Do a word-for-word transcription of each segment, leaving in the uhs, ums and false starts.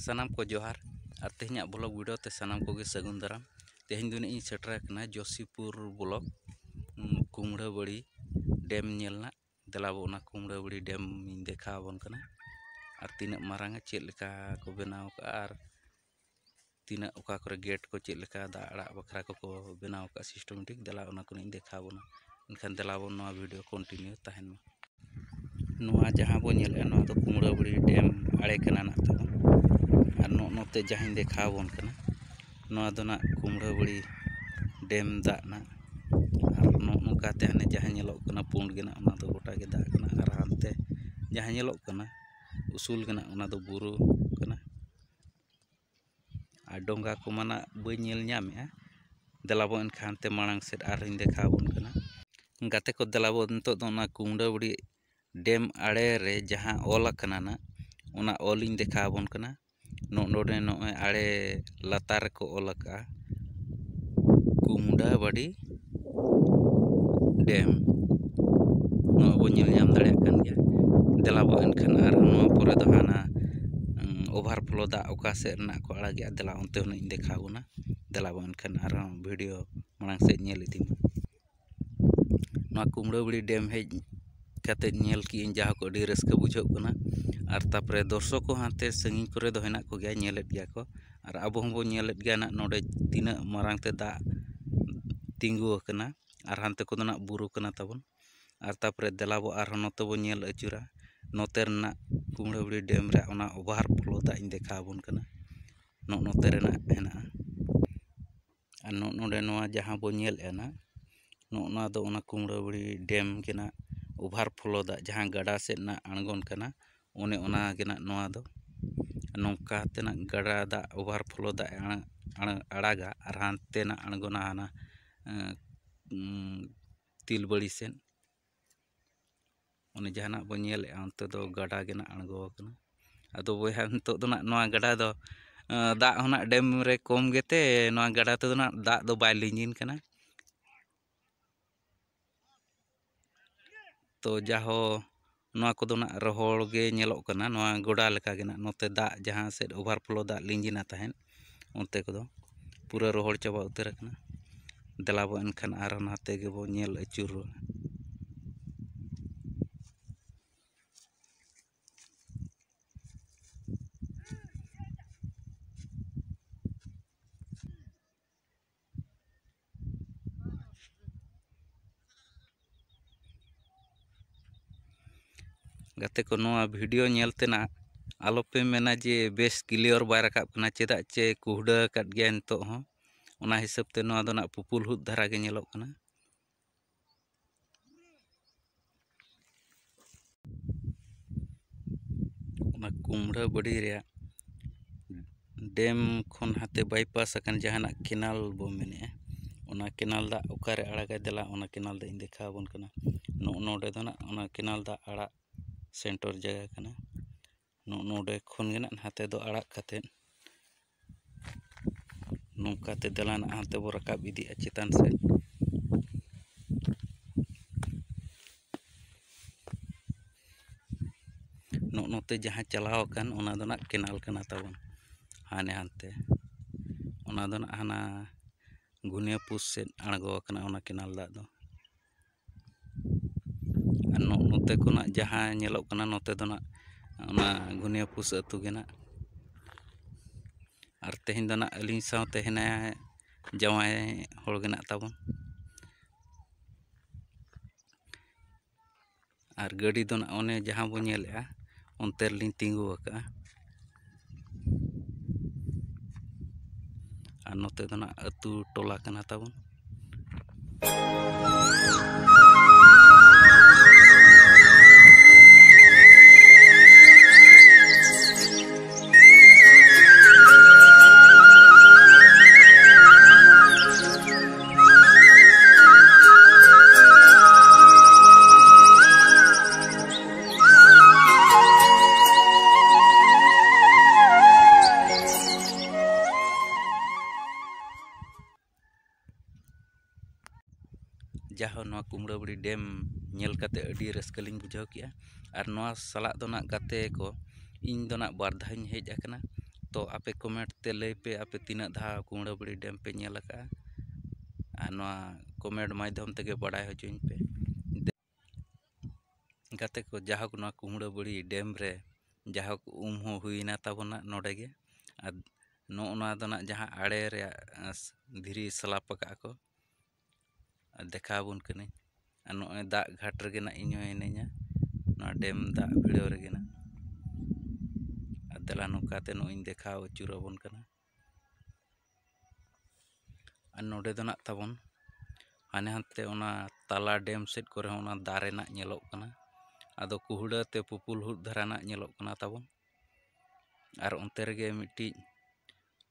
ᱥᱟᱱᱟᱢ ᱠᱚ ᱡᱚᱦᱟᱨ᱾ ᱟᱨ ᱛᱮᱦᱮᱧᱟᱜ ᱵᱞᱚᱜ ᱵᱷᱤᱰᱤᱭᱳ ᱛᱮ ᱥᱟᱱᱟᱢ ᱠᱚᱜᱮ ᱥᱟᱹᱜᱩᱱ ᱫᱟᱨᱟᱢ᱾ ᱛᱮᱦᱮᱧ ᱫᱚ ᱱᱟᱜ ᱤᱧ ᱥᱮᱴᱮᱨ ᱟᱠᱟᱱᱟ ᱡᱳᱥᱤᱯᱩᱨ ᱵᱞᱚᱠ, ᱩᱢ, ᱠᱩᱢᱲᱟᱹᱵᱟᱹᱲᱤ ᱰᱮᱢ ᱧᱮᱞ ᱱᱟᱜ᱾ ᱫᱮᱞᱟ ᱵᱚ ᱚᱱᱟ ᱠᱩᱢᱲᱟᱹᱵᱟᱹᱲᱤ ᱰᱮᱢ ᱤᱧ ᱫᱮᱠᱷᱟᱣ ᱟᱵᱚᱱ ᱠᱟᱱᱟ᱾ ᱟᱨ ᱛᱤᱱᱟᱹᱜ ᱢᱟᱨᱟᱝᱟ, ᱪᱮᱫ ᱞᱮᱠᱟ ᱠᱚ ᱵᱮᱱᱟᱣ ᱠᱟᱜᱼᱟ, ᱟᱨ ᱛᱤᱱᱟᱹᱜ ᱚᱠᱟ ᱠᱚᱨᱮ ᱜᱮᱴ ᱠᱚ ᱪᱮᱫ ᱞᱮᱠᱟ ᱫᱟᱜ ᱟᱲᱟᱜ ᱵᱟᱠᱷᱨᱟ ᱠᱚᱠᱚ ᱵᱮᱱᱟᱣ ᱠᱟᱜᱼᱟ ᱥᱤᱥᱴᱮᱢᱮᱴᱤᱠ, ᱫᱮᱞᱟ ᱚᱱᱟ ᱠᱚ ᱱᱟᱜ ᱤᱧ ᱫᱮᱠᱷᱟᱣ ᱟᱵᱚᱱᱟ᱾ ᱮᱱᱠᱷᱟᱱ ᱫᱮᱞᱟ ᱵᱚᱱ ᱱᱚᱣᱟ ᱵᱷᱤᱰᱤᱭᱳ ᱠᱚᱱᱴᱤᱱᱤᱭᱩ ᱛᱟᱦᱮᱱ ᱢᱟ᱾ ᱱᱚᱣᱟ ᱡᱟᱦᱟᱸ ᱵᱚᱱ ᱧᱮᱞᱮᱫᱼᱟ, ᱱᱚᱣᱟ ᱫᱚ ᱠᱩᱢᱲᱟᱹᱵᱟᱹᱲᱤ ᱰᱮᱢ ᱟᱲᱮ ᱠᱟᱱᱟ ᱱᱟᱜ ᱛᱟᱵᱚᱱ᱾ ᱟᱨ ᱱᱚᱜᱼᱚ ᱱᱚᱛᱮ ᱡᱟᱦᱟᱸᱧ ᱫᱮᱠᱷᱟᱣ ᱟᱵᱚᱱ ᱠᱟᱱᱟ, ᱱᱚᱣᱟ ᱫᱚ ᱱᱟᱜ ᱠᱩᱢᱲᱟᱹᱵᱟᱹᱲᱤ ᱰᱮᱢ ᱫᱟᱜ ᱱᱟᱜ᱾ ᱟᱨ ᱱᱚᱜᱼᱚ ᱱᱚᱝᱠᱟ ᱛᱮ ᱦᱟᱱᱮ ᱡᱟᱦᱟᱸ ᱧᱮᱞᱚᱜ ᱠᱟᱱᱟ ᱯᱩᱸᱰ ᱜᱮ ᱱᱟᱜ, ᱚᱱᱟ ᱫᱚ ᱜᱚᱴᱟ ᱜᱮ ᱫᱟᱜ ᱠᱟᱱᱟ᱾ ᱟᱨ ᱦᱟᱱᱛᱮ ᱡᱟᱦᱟᱸ ᱧᱮᱞᱚᱜ ᱠᱟᱱᱟ ᱩᱥᱩᱞ ᱜᱮ ᱱᱟᱜ, ᱚᱱᱟ ᱫᱚ ᱵᱩᱨᱩ ᱠᱟᱱᱟ᱾ ᱟᱨ ᱰᱚᱸᱜᱟ ᱠᱚᱢᱟ ᱱᱟᱜ ᱵᱟᱹᱧ ᱧᱮᱞ ᱧᱟᱢᱮᱜᱼᱟ᱾ ᱫᱮᱞᱟ ᱵᱚ ᱮᱱᱠᱷᱟᱱ ᱛᱮ ᱢᱟᱲᱟᱝ ᱥᱮᱫ ᱟᱨᱦᱚᱸᱧ ᱫᱮᱠᱷᱟᱣ ᱟᱵᱚᱱ ᱠᱟᱱᱟ᱾ ᱜᱟᱛᱮ ᱠᱚ, ᱫᱮᱞᱟ ᱵᱚ ᱱᱤᱛᱚᱜ ᱫᱚ ᱚᱱᱟ ᱠᱩᱢᱲᱟᱹᱵᱟᱹᱲᱤ ᱰᱮᱢ ᱟᱲᱮ ᱨᱮ ᱡᱟᱦᱟᱸ ᱚᱞ ᱟᱠᱟᱱᱟ ᱱᱟᱜ, ᱚᱱᱟ ᱚᱞ ᱤᱧ ᱫᱮᱠᱷᱟᱣ ᱟᱵᱚᱱ ᱠᱟᱱᱟ᱾ ᱱᱚᱜᱼᱚ ᱱᱚᱰᱮ ᱱᱚᱜᱼᱚᱭ ᱟᱲᱮ ᱞᱟᱛᱟᱨ ᱨᱮᱠᱚ ᱚᱞ ᱟᱠᱟᱜᱼᱟ, ᱠᱩᱢᱰᱟᱵᱟᱹᱲᱤ ᱰᱮᱢ᱾ ᱱᱚᱜᱼᱚᱭ ᱵᱚ ᱧᱮᱞ ᱧᱟᱢ ᱫᱟᱲᱮᱭᱟᱜ ᱠᱟᱱ ᱜᱮᱭᱟ᱾ ᱫᱮᱞᱟ ᱵᱚ ᱮᱱᱠᱷᱟᱱ ᱟᱨ ᱱᱚᱣᱟ ᱯᱚᱨᱮ ᱫᱚ ᱦᱟᱱᱟ, ᱩᱸ, ᱳᱵᱷᱟᱨ ᱯᱷᱞᱳ ᱫᱟᱜ ᱚᱠᱟ ᱥᱮᱫ ᱨᱮᱱᱟᱜ ᱠᱚ ᱟᱲᱟᱜᱮᱜᱼᱟ, ᱫᱮᱞᱟ ᱚᱱᱛᱮ ᱦᱚᱸ ᱤᱧ ᱫᱮᱠᱷᱟᱣ ᱵᱚᱱᱟ᱾ ᱫᱮᱞᱟ ᱵᱚ ᱮᱱᱠᱷᱟᱱ ᱟᱨᱦᱚᱸ ᱵᱷᱤᱰᱤᱭᱳ ᱢᱟᱲᱟᱝ ᱥᱮᱫ ᱧᱮᱞ ᱤᱫᱤ ᱢᱮ᱾ ᱱᱚᱣᱟ ᱠᱩᱢᱲᱟᱹᱵᱟᱹᱲᱤ ᱰᱮᱢ ᱦᱮᱡ ᱠᱟᱛᱮᱫ ᱧᱮᱞ ᱠᱮᱜ ᱟᱹᱧ, ᱡᱟᱦᱟᱸ ᱠᱚ ᱟᱹᱰᱤ ᱨᱟᱹᱥᱠᱟᱹ ᱵᱩᱡᱷᱟᱹᱜ ᱠᱟᱱᱟ᱾ ᱟᱨ ᱛᱟᱨᱯᱚᱨᱮ ᱫᱚᱨᱥᱚᱠ ᱠᱚ ᱦᱟᱱᱛᱮ ᱥᱟᱺᱜᱤᱧ ᱠᱚᱨᱮ ᱫᱚ ᱦᱮᱱᱟᱜ ᱠᱚᱜᱮᱭᱟ, ᱧᱮᱞᱮᱫ ᱜᱮᱭᱟ ᱠᱚ᱾ ᱟᱨ ᱟᱵᱚ ᱦᱚᱸᱵᱚᱱ ᱧᱮᱞᱮᱫ ᱜᱮᱭᱟ ᱱᱟᱜ, ᱱᱚᱰᱮ ᱛᱤᱱᱟᱹᱜ ᱢᱟᱨᱟᱝ ᱛᱮ ᱫᱟᱜ ᱛᱤᱸᱜᱩ ᱟᱠᱟᱱᱟ᱾ ᱟᱨ ᱦᱟᱱᱛᱮ ᱠᱚᱫᱚ ᱱᱟᱜ ᱵᱩᱨᱩ ᱠᱟᱱᱟ ᱛᱟᱵᱚᱱ᱾ ᱟᱨ ᱛᱟᱨᱯᱚᱨᱮ ᱫᱮᱞᱟ ᱵᱚ ᱟᱨᱦᱚᱸ ᱱᱚᱛᱮ ᱵᱚᱱ ᱧᱮᱞ ᱟᱹᱪᱩᱨᱟ᱾ ᱱᱚᱛᱮ ᱨᱮᱱᱟᱜ ᱠᱩᱢᱲᱟᱹᱵᱟᱹᱲᱤ ᱰᱮᱢ ᱨᱮᱭᱟᱜ ᱚᱱᱟ ᱳᱵᱷᱟᱨ ᱯᱷᱞᱳ ᱫᱟᱜ ᱤᱧ ᱫᱮᱠᱷᱟᱣ ᱟᱵᱚᱱ ᱠᱟᱱᱟ᱾ ᱱᱚᱜᱼᱚ ᱱᱚᱛᱮ ᱨᱮᱱᱟᱜ ᱦᱮᱱᱟᱜᱼᱟ᱾ ᱟᱨ ᱱᱚᱜᱼᱚ ᱱᱚᱰᱮ ᱱᱚᱣᱟ ᱡᱟᱦᱟᱸ ᱵᱚᱱ ᱧᱮᱞᱮᱫᱼᱟ ᱱᱟᱜ, ᱱᱚᱜᱼᱚ ᱱᱚᱣᱟ ᱫᱚ ᱚᱱᱟ ᱠᱩᱢᱲᱟᱹᱵᱟᱹᱲᱤ ᱰᱮᱢ ᱜᱮ ᱱᱟᱜ, ᱳᱵᱷᱟᱨ ᱯᱷᱞᱳ ᱫᱟᱜ ᱡᱟᱦᱟᱸ ᱜᱟᱰᱟ ᱥᱮᱫ ᱱᱟᱜ ᱟᱬᱜᱚᱱ ᱠᱟᱱᱟ, ᱚᱱᱮ ᱚᱱᱟ ᱜᱮ ᱱᱟᱜ ᱱᱚᱣᱟ ᱫᱚ᱾ ᱱᱚᱝᱠᱟ ᱛᱮ ᱱᱟᱜ ᱜᱟᱰᱟ ᱫᱟᱜ, ᱳᱵᱷᱟᱨ ᱯᱷᱞᱳ ᱫᱟᱜ ᱮ ᱟᱲᱟ-, ᱟᱲᱟ-, ᱟᱲᱟᱜᱟ ᱟᱨ ᱦᱟᱱᱛᱮ ᱱᱟᱜ ᱟᱬᱜᱚᱱᱟ ᱦᱟᱱᱟ, ᱮᱸ, ᱩᱸ, ᱛᱤᱞᱵᱟᱹᱲᱤ ᱥᱮᱫ᱾ ᱚᱱᱮ ᱡᱟᱦᱟᱱᱟᱜ ᱵᱚᱱ ᱧᱮᱞᱮᱫᱼᱟ, ᱚᱱᱛᱮ ᱫᱚ ᱜᱟᱰᱟ ᱜᱮ ᱱᱟᱜ ᱟᱬᱜᱚ ᱟᱠᱟᱱᱟ᱾ ᱟᱫᱚ ᱵᱚᱭᱦᱟ, ᱱᱤᱛᱚᱜ ᱫᱚ ᱱᱟᱜ ᱱᱚᱣᱟ ᱜᱟᱰᱟ ᱫᱚ, ᱮᱸ, ᱫᱟᱜ ᱦᱚᱸ ᱱᱟᱜ ᱰᱮᱢ ᱨᱮ ᱠᱚᱢ ᱜᱮᱛᱮ ᱱᱚᱣᱟ ᱜᱟᱰᱟ ᱛᱮᱫᱚ ᱱᱟᱜ ᱫᱟᱜ ᱫᱚ ᱵᱟᱭ ᱞᱤᱸᱡᱤᱱ ᱠᱟᱱᱟ᱾ ᱛᱚ ᱡᱟᱦᱳ, ᱱᱚᱣᱟ ᱠᱚᱫᱚ ᱱᱟᱜ ᱨᱚᱦᱚᱲ ᱜᱮ ᱧᱮᱞᱚᱜ ᱠᱟᱱᱟ᱾ ᱱᱚᱣᱟ ᱜᱚᱰᱟ ᱞᱮᱠᱟ ᱜᱮ ᱱᱟᱜ, ᱱᱚᱛᱮ ᱫᱟᱜ ᱡᱟᱦᱟᱸ ᱥᱮᱫ overflow ᱫᱟᱜ ᱞᱤᱸᱡᱤᱱᱟ ᱛᱟᱦᱮᱸᱫ, ᱚᱱᱛᱮ ᱠᱚᱫᱚ ᱯᱩᱨᱟᱹ ᱨᱚᱦᱚᱲ ᱪᱟᱵᱟ ᱩᱛᱟᱹᱨ ᱟᱠᱟᱱᱟ᱾ ᱫᱮᱞᱟ ᱵᱚ ᱮᱱᱠᱷᱟᱱ ᱟᱨᱦᱚᱸ ᱱᱟᱛᱮ ᱜᱮᱵᱚ ᱧᱮᱞ ᱟᱹᱪᱩᱨ ᱨᱩᱣᱟᱹᱲᱟ᱾ ᱜᱟᱛᱮ ᱠᱚ, ᱱᱚᱣᱟ video ᱧᱮᱞ ᱛᱮ ᱱᱟᱜ ᱟᱞᱚᱯᱮ ᱢᱮᱱᱟ ᱡᱮ ᱵᱮᱥ clear ᱵᱟᱭ ᱨᱟᱠᱟᱵ ᱠᱟᱱᱟ, ᱪᱮᱫᱟᱜ ᱪᱮ ᱠᱩᱦᱰᱟᱹ ᱟᱠᱟᱫ ᱜᱮᱭᱟ ᱱᱤᱛᱚᱜ ᱦᱚᱸ᱾ ᱚᱱᱟ ᱦᱤᱥᱟᱹᱵ ᱛᱮ ᱱᱚᱣᱟ ᱫᱚ ᱱᱟᱜ ᱯᱩᱯᱩᱞ ᱦᱩᱫ ᱫᱷᱟᱨᱟ ᱜᱮ ᱧᱮᱞᱚᱜ ᱠᱟᱱᱟ᱾ ᱚᱱᱟ ᱠᱩᱢᱲᱟᱹ ᱵᱟᱹᱲᱤ ᱨᱮᱭᱟᱜ dam ᱠᱷᱚᱱ ᱦᱟᱱᱛᱮ bypass ᱟᱠᱟᱱ ᱡᱟᱦᱟᱱᱟᱜ canal ᱵᱚ ᱢᱮᱱᱮᱜᱼᱟ, ᱚᱱᱟ canal ᱫᱟᱜ ᱚᱠᱟᱨᱮ ᱟᱲᱟᱜᱟᱭ? ᱫᱮᱞᱟ, ᱚᱱᱟ canal ᱫᱟᱜ ᱤᱧ ᱫᱮᱠᱷᱟᱣ ᱟᱵᱚᱱ ᱠᱟᱱᱟ᱾ ᱱᱚᱜᱼᱚ ᱱᱚᱰᱮ ᱫᱚ ᱱᱟᱜ ᱚᱱᱟ canal ᱫᱟᱜ ᱟᱲᱟᱜ center ᱡᱟᱭᱜᱟ ᱠᱟᱱᱟ᱾ ᱱᱚᱜᱼᱚ ᱱᱚᱰᱮ ᱠᱷᱚᱱ ᱜᱮ ᱱᱟᱜ ᱱᱟᱛᱮ ᱫᱚ ᱟᱲᱟᱜ ᱠᱟᱛᱮᱫ ᱱᱚᱝᱠᱟ ᱛᱮ ᱫᱮᱞᱟ ᱱᱟᱜ ᱦᱟᱱᱛᱮ ᱵᱚ ᱨᱟᱠᱟᱵ ᱤᱫᱤᱜᱼᱟ ᱪᱮᱛᱟᱱ ᱥᱮᱫ᱾ ᱱᱚᱜᱼᱚ ᱱᱚᱛᱮ ᱡᱟᱦᱟᱸ ᱪᱟᱞᱟᱣ ᱟᱠᱟᱱ, ᱚᱱᱟ ᱫᱚ ᱱᱟᱜ canal ᱠᱟᱱᱟ ᱛᱟᱵᱚᱱ᱾ ᱦᱟᱱᱮ ᱦᱟᱱᱛᱮ ᱚᱱᱟ ᱫᱚ ᱱᱟᱜ ᱦᱟᱱᱟ ᱜᱩᱱᱤᱭᱟᱹᱯᱩᱥ ᱥᱮᱫ ᱟᱬᱜᱚ ᱟᱠᱟᱱᱟ ᱚᱱᱟ canal ᱫᱟᱜ ᱫᱚ᱾ ᱟᱨ ᱱᱚᱜᱼᱚ ᱱᱚᱛᱮ ᱠᱷᱚᱱᱟᱜ ᱡᱟᱦᱟᱸ ᱧᱮᱞᱚᱜ ᱠᱟᱱᱟ, ᱱᱚᱛᱮ ᱫᱚ ᱱᱟᱜ ᱚᱱᱟ ᱜᱩᱱᱤᱭᱟᱹᱯᱩᱥ ᱟᱹᱛᱩ ᱜᱮ ᱱᱟᱜ᱾ ᱟᱨ ᱛᱮᱦᱮᱧ ᱫᱚ ᱱᱟᱜ ᱟᱹᱞᱤᱧ ᱥᱟᱶᱛᱮ ᱦᱮᱱᱟᱭᱟ ᱡᱟᱶᱟᱭ ᱦᱚᱲ ᱜᱮ ᱱᱟᱜ ᱛᱟᱵᱚᱱ᱾ ᱟᱨ ᱜᱟᱹᱰᱤ ᱫᱚ ᱱᱟᱜ ᱚᱱᱮ ᱡᱟᱦᱟᱸ ᱵᱚᱱ ᱧᱮᱞᱮᱜᱼᱟ, ᱚᱱᱛᱮ ᱨᱮᱞᱤᱧ ᱛᱤᱸᱜᱩ ᱟᱠᱟᱜᱼᱟ᱾ ᱟᱨ ᱱᱚᱛᱮ ᱫᱚ ᱱᱟᱜ ᱟᱹᱛᱩ ᱴᱚᱞᱟ ᱠᱟᱱᱟ ᱛᱟᱵᱚᱱ᱾ ᱡᱟᱦᱳ, ᱱᱚᱣᱟ ᱠᱩᱢᱲᱟᱹᱵᱟᱹᱲᱤ dam ᱧᱮᱞ ᱠᱟᱛᱮ ᱟᱹᱰᱤ ᱨᱟᱹᱥᱠᱟᱹ ᱞᱤᱧ ᱵᱩᱡᱷᱟᱹᱣ ᱠᱮᱜᱼᱟ᱾ ᱟᱨ ᱱᱚᱣᱟ ᱥᱟᱞᱟᱜ ᱫᱚ ᱱᱟᱜ ᱜᱟᱛᱮ ᱠᱚ, ᱤᱧ ᱫᱚ ᱱᱟᱜ ᱵᱟᱨ ᱫᱷᱟᱣᱤᱧ ᱦᱮᱡ ᱟᱠᱟᱱᱟ᱾ ᱛᱚ ᱟᱯᱮ comment ᱛᱮ ᱞᱟᱹᱭ ᱯᱮ, ᱟᱯᱮ ᱛᱤᱱᱟᱹᱜ ᱫᱷᱟᱣ ᱠᱩᱢᱲᱟᱹᱵᱟᱹᱲᱤ dam ᱯᱮ ᱧᱮᱞ ᱟᱠᱟᱫᱼᱟ? ᱟᱨ ᱱᱚᱣᱟ comment ᱢᱟᱫᱽᱫᱷᱚᱢ ᱛᱮᱜᱮ ᱵᱟᱲᱟᱭ ᱦᱚᱪᱚᱧ ᱯᱮ᱾ ᱜᱟᱛᱮ ᱠᱚ, ᱡᱟᱦᱳᱠ, ᱱᱚᱣᱟ ᱠᱩᱢᱲᱟᱹᱵᱟᱹᱲᱤ dam ᱨᱮ ᱡᱟᱦᱳᱠ ᱩᱢ ᱦᱚᱸ ᱦᱩᱭᱱᱟ ᱛᱟᱵᱚᱱᱟ ᱱᱚᱰᱮ ᱜᱮ᱾ ᱟᱨ ᱱᱚᱜᱼᱚ ᱱᱚᱣᱟ ᱫᱚ ᱱᱟᱜ ᱡᱟᱦᱟᱸ ᱟᱲᱮ ᱨᱮᱭᱟᱜ, ᱟᱸ, ᱫᱷᱤᱨᱤ ᱥᱞᱟᱯ ᱟᱠᱟᱫᱼᱟ ᱠᱚ, ᱟᱨ ᱫᱮᱠᱷᱟᱣ ᱟᱵᱚᱱ ᱠᱟᱹᱱᱟᱹᱧ᱾ ᱟᱨ ᱱᱚᱜᱼᱚᱭ ᱫᱟᱜ ᱜᱷᱟᱴ ᱨᱮᱜᱮ ᱱᱟᱜ ᱤᱧ ᱦᱚᱸ ᱦᱤᱱᱟᱹᱧᱟ, ᱱᱚᱣᱟ dam ᱫᱟᱜ ᱵᱷᱤᱲᱟᱹᱣ ᱨᱮᱜᱮ ᱱᱟᱜ᱾ ᱟᱨ ᱫᱮᱞᱟ, ᱱᱚᱝᱠᱟᱛᱮ ᱱᱚᱜᱼᱚᱭ ᱤᱧ ᱫᱮᱠᱷᱟᱣ ᱟᱹᱪᱩᱨ ᱟᱵᱚᱱ ᱠᱟᱱᱟ᱾ ᱟᱨ ᱱᱚᱰᱮ ᱫᱚ ᱱᱟᱜ ᱛᱟᱵᱚᱱ ᱦᱟᱱᱮ ᱦᱟᱱᱛᱮ ᱚᱱᱟ ᱛᱟᱞᱟ dam ᱥᱮᱫ ᱠᱚᱨᱮ ᱦᱚᱸ ᱚᱱᱟ ᱫᱟᱨᱮ ᱱᱟᱜ ᱧᱮᱞᱚᱜ ᱠᱟᱱᱟ᱾ ᱟᱫᱚ ᱠᱩᱦᱲᱟᱹ ᱛᱮ ᱯᱩᱯᱩᱞ ᱦᱩᱫ ᱫᱷᱟᱨᱟ ᱱᱟᱜ ᱧᱮᱞᱚᱜ ᱠᱟᱱᱟ ᱛᱟᱵᱚᱱ᱾ ᱟᱨ ᱚᱱᱛᱮ ᱨᱮᱜᱮ ᱢᱤᱫᱴᱤᱡ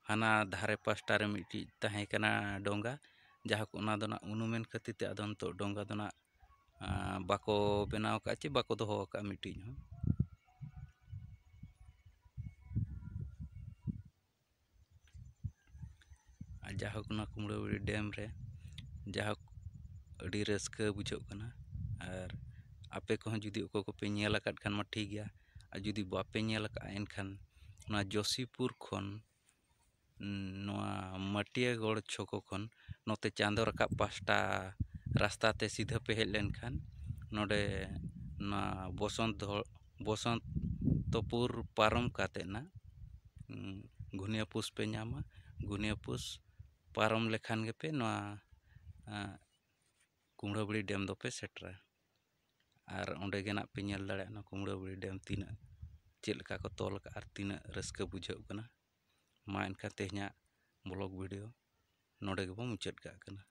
ᱦᱟᱱᱟ ᱫᱷᱟᱨᱮ ᱯᱟᱥᱴᱟ ᱨᱮ ᱢᱤᱫᱴᱤᱡ ᱛᱟᱦᱮᱸ ᱠᱟᱱᱟ ᱰᱚᱸᱜᱟ, ᱡᱟᱦᱳᱠ, ᱚᱱᱟ ᱫᱚ ᱱᱟᱜ ᱩᱱᱩᱢᱮᱱ ᱠᱷᱟᱹᱛᱤᱨ ᱛᱮ ᱟᱫᱚ ᱱᱤᱛᱚᱜ ᱰᱚᱸᱜᱟ ᱫᱚ ᱱᱟᱜ, ᱟᱸ, ᱵᱟᱠᱚ ᱵᱮᱱᱟᱣ ᱟᱠᱟᱫᱼᱟ ᱪᱮ ᱵᱟᱠᱚ ᱫᱚᱦᱚ ᱟᱠᱟᱫᱼᱟ ᱢᱤᱫᱴᱤᱡ ᱦᱚᱸ᱾ ᱟᱨ ᱡᱟᱦᱳᱠ, ᱚᱱᱟ ᱠᱩᱢᱲᱟᱹᱵᱟᱹᱲᱤ dam ᱨᱮ ᱡᱟᱦᱳᱠ ᱟᱹᱰᱤ ᱨᱟᱹᱥᱠᱟᱹ ᱵᱩᱡᱷᱟᱹᱜ ᱠᱟᱱᱟ᱾ ᱟᱨ ᱟᱯᱮ ᱠᱚᱦᱚᱸ ᱡᱩᱫᱤ ᱚᱠᱚᱭ ᱠᱚᱯᱮ ᱧᱮᱞ ᱟᱠᱟᱫ ᱠᱷᱟᱱ ᱢᱟ ᱴᱷᱤᱠ ᱜᱮᱭᱟ, ᱟᱨ ᱡᱩᱫᱤ ᱵᱟᱯᱮ ᱧᱮᱞ ᱟᱠᱟᱫᱼᱟ ᱮᱱᱠᱷᱟᱱ ᱚᱱᱟ ᱡᱳᱥᱤᱯᱩᱨ ᱠᱷᱚᱱ, ᱩᱸ, ᱱᱚᱣᱟ ᱢᱟᱹᱴᱤᱭᱟᱹᱜᱚᱲ ᱪᱷᱚᱠᱚ ᱠᱷᱚᱱ ᱱᱚᱛᱮ ᱪᱟᱸᱫᱚ ᱨᱟᱠᱟᱵ ᱯᱟᱦᱴᱟ ᱨᱟᱥᱛᱟ ᱛᱮ ᱥᱤᱫᱷᱟᱹ ᱯᱮ ᱦᱮᱡ ᱞᱮᱱᱠᱷᱟᱱ ᱱᱚᱰᱮ ᱱᱚᱣᱟ ᱵᱚᱥᱚᱱᱛ ᱫᱷᱚ-, ᱵᱚᱥᱚᱱᱛᱚᱯᱩᱨ ᱯᱟᱨᱚᱢ ᱠᱟᱛᱮ ᱱᱟᱜ, ᱩᱸ, ᱜᱷᱩᱱᱤᱭᱟᱹᱯᱩᱥ ᱯᱮ ᱧᱟᱢᱟ᱾ ᱜᱷᱩᱱᱤᱭᱟᱹᱯᱩᱥ ᱯᱟᱨᱚᱢ ᱞᱮᱠᱷᱟᱱ ᱜᱮᱯᱮ ᱱᱚᱣᱟ, ᱟᱸ, ᱠᱩᱢᱲᱟᱹᱵᱟᱹᱲᱤ dam ᱫᱚᱯᱮ ᱥᱮᱴᱮᱨᱟ᱾ ᱟᱨ ᱚᱸᱰᱮ ᱜᱮ ᱱᱟᱜ ᱯᱮ ᱧᱮᱞ ᱫᱟᱲᱮᱭᱟᱜᱼᱟ ᱱᱚᱣᱟ ᱠᱩᱢᱲᱟᱹᱵᱟᱹᱲᱤ dam ᱛᱤᱱᱟᱹᱜ, ᱪᱮᱫ ᱞᱮᱠᱟ ᱠᱚ ᱛᱚᱞ ᱟᱠᱟᱫᱼᱟ ᱟᱨ ᱛᱤᱱᱟᱹᱜ ᱨᱟᱹᱥᱠᱟᱹ ᱵᱩᱡᱷᱟᱹᱜ ᱠᱟᱱᱟ᱾ ᱢᱟ ᱮᱱᱠᱷᱟᱱ ᱛᱮᱦᱮᱧᱟᱜ vlog video ᱱᱚᱰᱮ ᱜᱮᱵᱚᱱ ᱢᱩᱪᱟᱹᱫ ᱠᱟᱜ ᱠᱟᱱᱟ᱾